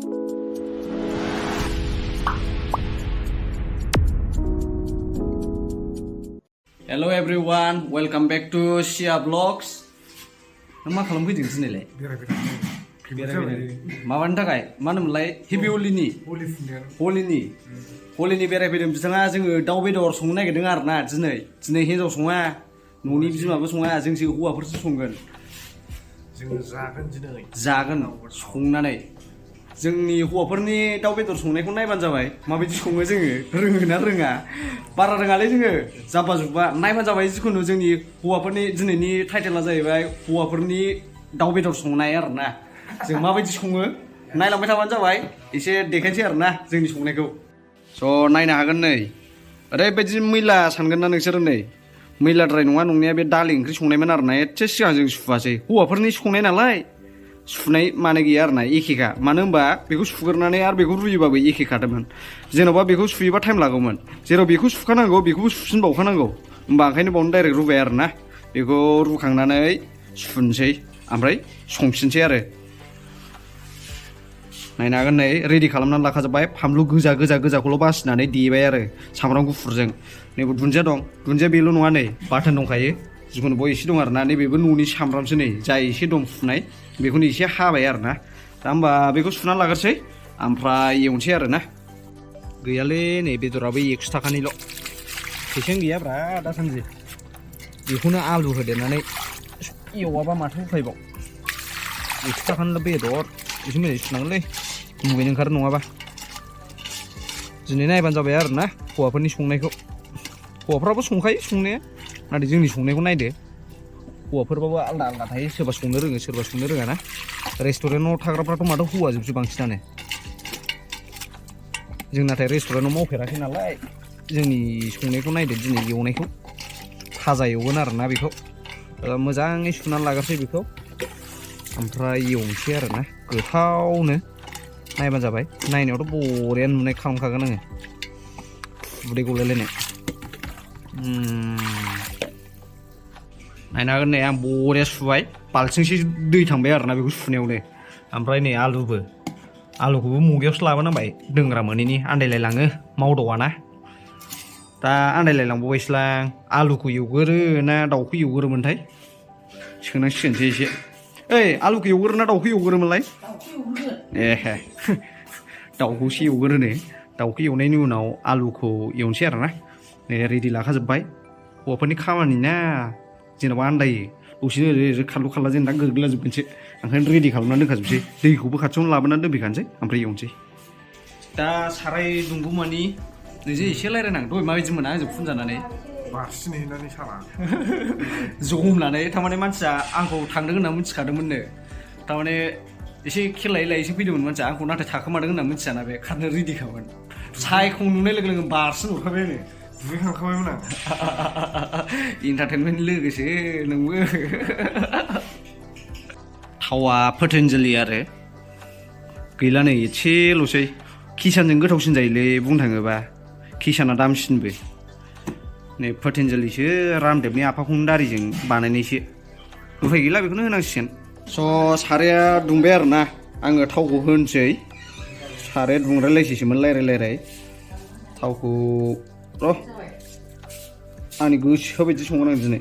Hello everyone, welcome back to Sia Vlogs. मा खालामफैदों दिनैलाय? बेरायफैदों. माबानि थाखाय? मा होनोमोनलाय? हेपि हलिनि बेरायफैदों बिथाङा जोङो दाउ बेदर संनो नागिरदों आरोना दिनै हिन्जाव सङा, न'नि बिमाबो सङा, जोंसो हौवाफोरसो संगोन. जोङो जागोन दिनै. जागोन संनानै. जोंनि हौवाफोरनि दाउ बेदर संनायखौ नायबानो जाबाय माबायदि सङो जोङो रोङो ना रोङा बारा रोङालै जोङो जाब्बा जुब्बा नायबानो जाबाय जिखुनु जोंनि हौवाफोरनि दिनैनि टाइटेला जाहैबाय हौवाफोरनि दाउ बेदर संनाय आरोना जों माबायदि सङो नायलांबाय थाबानो जाबाय एसे देखायसै आरोना जोंनि संनायखौ स' नायनो हागोन नै ओरैबायदि मैला सानगोन ना नोंसोरो नै मैलाद्राय नङा नंनाया बे दालि ओंख्रि संनायमोन आरोना एसे सिगां जों सुवासै हौवाफोरनि संनाय नालाय सुनाय माने गैया आरोना एखेखा मानो होनबा बेखौ सुग्रोनानै आरो बेखौ रुयोबाबो एखेखादोंमोन जेन'बा बेखौ सुयोबा टाइम लागौमोन जेराव बेखौ सुखानांगौ बेखौबो सुफिनबावखानांगौ होमबा ओंखायनो बावनो डाइरेक्ट रुबाय आरोना बेखौ रुखांनानै सुनसै ओमफ्राय संफिनसै आरो नायनो हागोन नै रेडि खालामनानै लाखाजोब्बाय फानलु गोजाखौल' बासिनानै देबाय आरो सामब्राम गुफुरजों नैबो दुन्दिया दं दुन्दिया बेल' नङा नै बाथोन दंखायो जिखुनु बय एसे दं आरोना नैबेबो न'नि सामब्रामसो नै जा एसे दं फुनाय बेखौनो एसे हाबाय आरोना दा होमबा बेखौ सुनानै लाग्रोसै ओमफ्राय एवनोसै आरोना गैयालै नै बेदराबो 100 थाखानिल' फैसायानो गैयाब्रा दासान्दि बेखौनो आलु होदेरनानै एवाबा माथो उफायबाव 100 थाखानिल' बेदर एसे मोजाङै सुनांगोनलै मुगैनो ओंखारो नङाबा दिनै नायबानो जाबाय आरोना हौवाफोरनि संनायखौ हौवाफ्राबो संखायो संनाया नाथाय जोंनि संनायखौ नायदो हौवाफोरबाबो आलदा आलदा थायो सोरबा संनो रोङो सोरबा संनो रोङा ना रेस्टुरेन्टआव थाग्राफ्राथ' माथो हौवाजोबसो बांसिनानो जों नाथाय रेस्टुरेन्टआव मावफेराखै नालाय जोंनि संनायखौ नायदो दिनै एवनायखौ भाजा एवगोन आरोना बेखौ मोजाङै सुनानै लाग्रोसै बेखौ ओमफ्राय एवनोसै आरोना गोथावनो नायबानो जाबाय नायनायावथ' बरियानो नुनाय खालामखागोन आङो उदै गलायलायनाय नायनो हागोन नै आं बरिया सुबाय बाल्थिंसे दै थांबाय आरोना बेखौ सुनायावनो ओमफ्राय नै आलुखौबो मुगायावसो लाबोनांबाय दोंग्रा मोनैनि आन्दायलायलाङो मावदावाना दा आन्दायलायलांबावबायसोलां आलुखौ एवगोरो ना दाउखौ एवगोरोमोनथाय सोंनांसिगोनसै एसे ओइ आलुखौ एवगोरो ना दाउखौ एवगोरोमोनलाय एहे दाउखौसो एवगोरोनो दाउखौ एवनायनि उनाव आलुखौ एवनोसै आरोना नै रेडि लाखाजोब्बाय हौवाफोरनि खामानि ना जेनेबा आन्दायो दसेनो ओरै खारलु खारला जेनेबा गोग्लैलाजोबगोनसो ओंखायनो रेडि खालामनानै दोनखाजोबसै दैखौबो खाथियावनो लाबोनानै दोनफैखानोसै ओमफ्राय एवनोसै दा साराय दुंगौमानि नोंजों एसे रायलायनांगौ दहाय माबायदि मोना आंजों फुन जानानै बारसिनहैनानै सारा जमनानै थारमाने मानसिया आंखौ थांदों होनना मिथिखादोंमोननो थारमाने एसे खेल लायै लायैसो फैदोंमोन मानसिया आंखौ नाथाय थाखोमादों होनना मिथियाना बे खारनो रेडिखामोन सायखौ नुनाय लोगो लोगो बारसिन हरखाबाय आरो दुगैखांखाबायमोन आं इन्टारटेनमेन्ट लोगोसो नोंबो थावा पतन्जलि आरो गैला नै एसेल'सै किसानजों गोथावसिन जायोलै बुंनो थाङोबा किसाना दामसिनबो नै पतन्जलिसो रामदेबनि आफाखौनो दारिजों बानायनायसो उफाय गैला बेखौनो होनांसिगोन स' साराया दुंबाय आरोना आङो थावखौ होनोसै साराया दुंग्रायलायसैसोमोन रायलाय थावखौ र' आंनि गोसो बायदि संगोन आं दिनै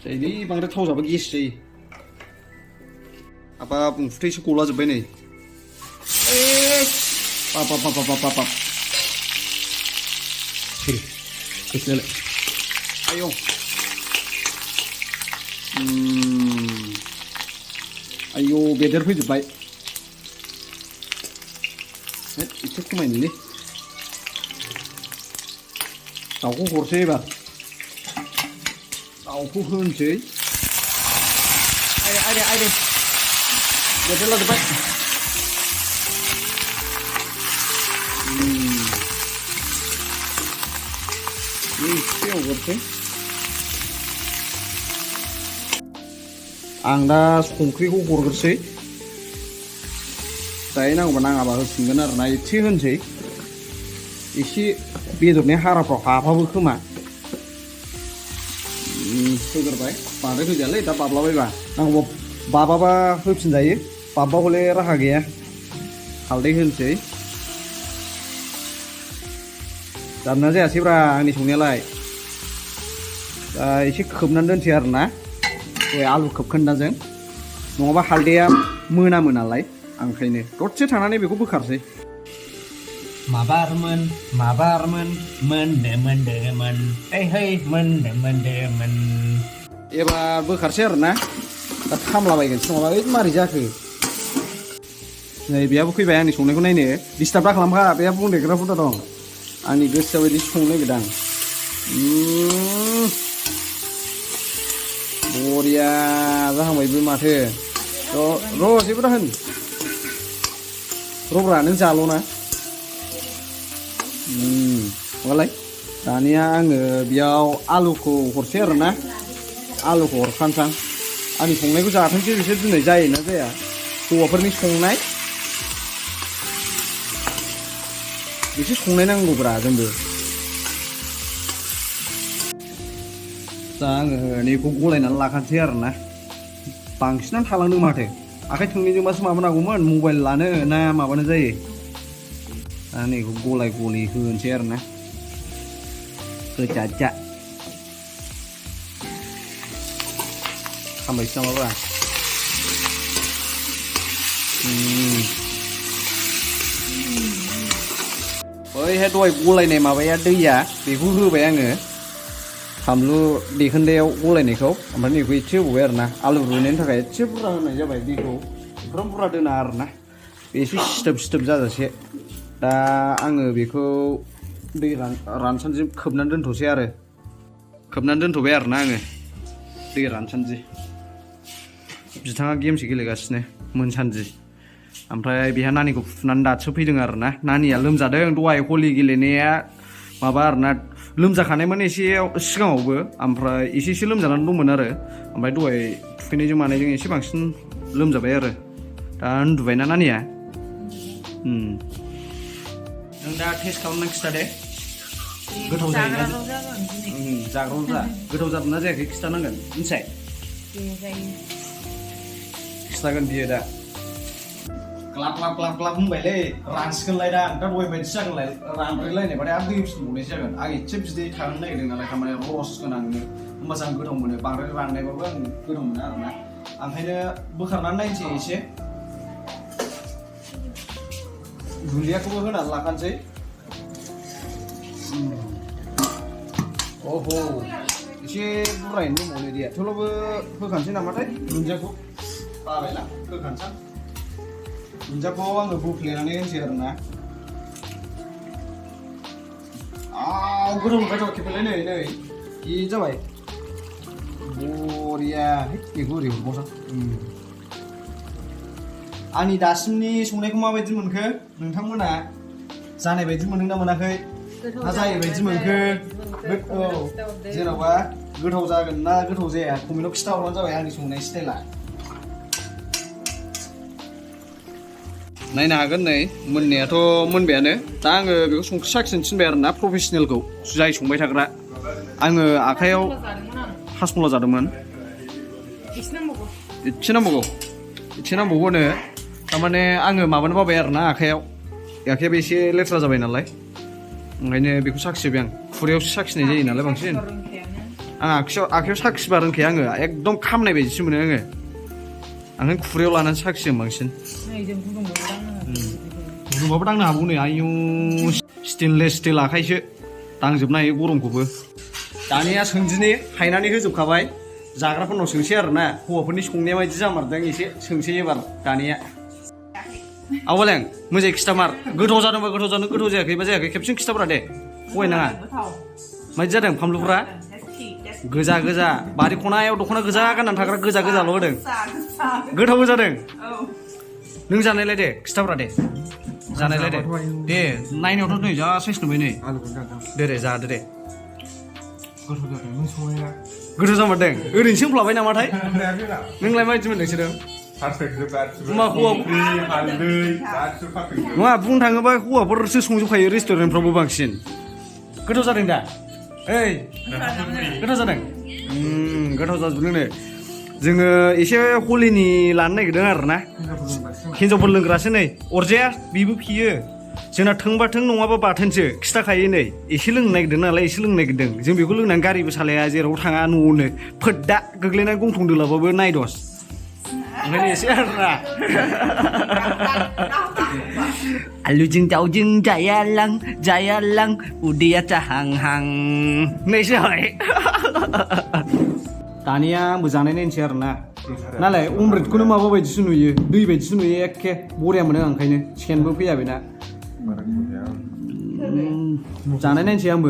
जायोलै बांद्राय थाव जाबा गेस जायो हाबाब उखुथैसो गलाजोब्बाय नै बाब गोसोलाय आयौ आयौ बेदर फैजोब्बाय एसे खमायनोलै दाउखौ हरसै एबार दाउखौ होनोसै आयदै बेदर लाजोब्बाय एसे एवगोरसै आं दा संख्रिखौ हरग्रोसै दायो नांगौबा नाङाबा होफिनगोन आरोना एसे होनोसै एसे बेदरनि हाराफ्राव हाबाबो खोमा होगोरबाय बांद्राय होजायालै दा बाब्लाबायबा नांगौबा बाबाबा होफिनजायो पाब्बा हले राहा गैया हालदै होनोसै जादोंना जायासैब्रा आंनि संनायालाय दा एसे खोबनानै दोनसै आरोना दहाय आलु खोबखोन्दाजों नङाबा हालदैया मोनामो नालाय ओंखायनो दसे थानानै बेखौ बोखारसै माबारमोन मोनदोमोन hey मोनदोमोन एबार बोखारसै आरोना दा खामलाबायगोनसो नङाबा ओइ मारै जाखो नै बेयाबो फैबाय आंनि संनायखौ नायनो डिस्टार्ब दा खालामखा बेहा बुंदेरग्रा हुदा दं आंनि गोसो बायदि संनो नागिरदां बरिया जाहांबायबो माथो र' जेबो दा होन र'ब्रा नों जाल' ना माबालाय दानिया आङो बेयाव आलुखौ हरसै आरोना आलुखौ हरखानोसां आंनि संनायखौ जाथोंसै बिसोर दिनै जायोना जाया हौवाफोरनि संनाय एसे संनाय नांगौब्रा जोंबो दा आङो नैखौ गलायनानै लाखानोसै आरोना बांसिनानो थालांदों माथो आखाइ थोंनैजोंबासो माबानांगौमोन मबाइल लानो ना माबानो जायो दा नैखौ गलाय गलि होनोसै आरोना होजाजा खामबायसो नामाब्रा बैहाय दहाय गलायनाय माबाया दैया बेखौ होबाय आङो फानलु देखोन्दायाव गलायनायखौ ओमफ्राय नैखौ एसे होबावबाय आरोना आलु रुनायनि थाखाय एसे बुरजा होनाय जाबाय दैखौ एफाराब बुरजा दोना आरोना एसे सिथोब जाजासे दा आङो बेखौ दै रानसानदि खोबनानै दोनथ'सै आरो खोबनानै दोनथ'बाय आरोना आङो दै रानसानदि बिथाङा गेमसो गेलेगासिनो मोनसानदि ओमफ्राय बेहा नानिखौ फुनानै दासो फैदों आरोना नानिया लोमजादों दहाय हलि गेलेनाया माबा आरोना लोमजाखानायमोन एसे सिगाङावबो ओमफ्राय एसे लोमजानानै दंमोन आरो ओमफ्राय दहाय थुखैनायजों मानायजों एसे बांसिन लोमजाबाय आरो दा उन्दुबायना नानिया नों दा टेस्ट खालामनानै खिथादे गोथाव जायोना जाग्राव जा गोथाव जादोंना जायाखै खिथानांगोन मिथिबाय खिथागोन बियो दा ग्लाब होनबायलै रानसिगोनलाय दा दहाय बायदिसो जागोनलाय रानब्रैलायनायबाथाय आरो दै फुदुंबावनायसो जागोन आं एसे बिदै थाहोनो नागिरदों नालाय थारमाने रस गोनांनो होमबासो आं गोथाव मोनो बांद्राय राननायबाबो आं गोथाव मोनो आरोना ओंखायनो बोखारनानै नायनोसै एसे दुन्दियाखौबो होनानै लाखानोसै अह' एसे बुरजायैनो दंबावो दैया थेवब्लाबो होखानोसै नामाथाय दुन्दियाखौ बाबायना होखानोसै दुन्दियाखौ आङो बोफ्लेनानै होनोसै आरोना गोथाव नुबाय खेबलाय नै बे जाबाय बरिया बेखौ ओरै हरबावसां आंनि दासिमनि संनायखौ माबायदि मोनखो नोंथांमोना जानाय बायदि मोनदों ना मोनाखै ना जायै बायदि मोनखो औ जेन'बा गोथाव जागोन ना गोथाव जाया कमेन्टआव खिथाहरबानो जाबाय आंनि संनाय स्टाइला नायनो हागोन नै मोननायाथ' मोनबायानो दा आङो बेखौ संख्रि साखिनो थिनबाय आरोना प्रफेसनेलखौ जाय संबाय थाग्रा आङो आखाइयाव हासमला जादोंमोन एसे नांबावगौनो थारमाने आङो माबानो बाबाय आरोना आखाइयाबो एसे लेथ्रा जाबाय नालाय ओंखायनो बेखौ साखिबाय आं खुरैयावसो साखिनाय जायो नालाय बांसिन आं आखाइयाव साखिबा रोंखाया आङो एकदम खामनाय बायदिसो मोनो आङो ओंखायनो खुरैयाव लानानै साखियों बांसिन गुदुंबाबो दांनो हागौ नै आयु स्टेनलेस स्टिल आखाइसो दांजोबनो हायो गरमखौबो दानिया सोंदिनि हायनानै होजोबखाबाय जाग्राफोरनाव सोंसै आरोना हौवाफोरनि संनाया मायदि जामारदों एसे सोंसै एबार दानिया आवलें मोजाङै खिथामार गोथाव जादोंबा गोथाव जादों गोथाव जायाखैबा जायाखै खेबसेनो खिथाब्रा दे थगायनाङा मायदि जादों फानलुफ्रा गोजा बारि खनायाव दख'ना गोजा गाननानै थाग्रा गोजाल' होदों गोथावबो जादों नों जानायलाय दे खिथाब्रा दे जानायलाय दे नायनायावथ' नै जा साइस नुबाय नै दे जादो दे गोथाव जादों नों संनाया गोथाव जामारदों ओरैनो सोंफ्लाबाय नामाथाय नोंलाय माबायदि मोनदों सोरदों नङा बुंनो थाङोबा हौवाफोरसो संजोबखायो रेस्टुरेन्टफ्रावबो बांसिन गोथाव जादों दा ओइ गोथाव जादों गोथाव जाजोबदोंनो जोङो एसे हलिनि लानो नागिरदों आरो ना हिनजावफोर लोंग्रासो नै अरजाया बेबो फेयो जोंना थोंबा थों नङाबा बाथोनसो खिथाखायो नै एसे लोंनो नागिरदों नालाय एसे लोंनो नागिरदों जों बेखौ लोंनानै गारिबो सालाया जेराव थाङा न'आवनो फोद्दा गोग्लैनानै गंथं दोलाबाबो नायदस ओंखायनो एसे आरोना आलुजों दाउजों जायालां उदैया जाहांहां नै जाबाय दानिया आंबो जानाय नायनोसै आरोना नालाय अमृतखौनो माबा बायदिसो नुयो दै बायदिसो नुयो एखे बरिया मोनो आं ओंखायनो सेनबो फैया बेना जानाय नायनोसै आंबो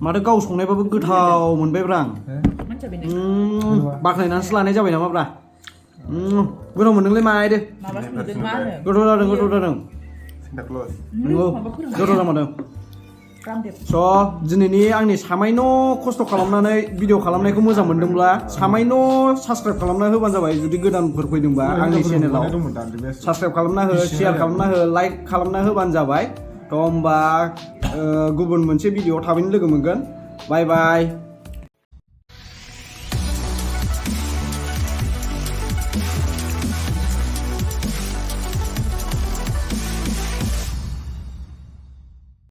माथो गाव संनायबाबो गोथाव मोनबायब्रा आं बाख्नायनानैसो लानाय जाबाय नामाब्रा गोथाव मोनदोंलै मायदो गोथाव जादों गोथाव जादों नंगौ गोथाव जामारदों स' दिनैनि आंनि सामायन' खस्थ' खालामनानै भिडिअ खालामनायखौ मोजां मोनदोंब्ला सामायन' साबसक्राइब खालामना होबानो जाबाय जुदि गोदानफोर फैदोंबा आंनि चेनेलाव साबसक्राइब खालामना हो शेयार खालामना हो लाइक खालामना होबानो जाबाय थ' होमबा गुबुन मोनसे भिडिअ थाबैनो लोगो मोनगोन बाय बाय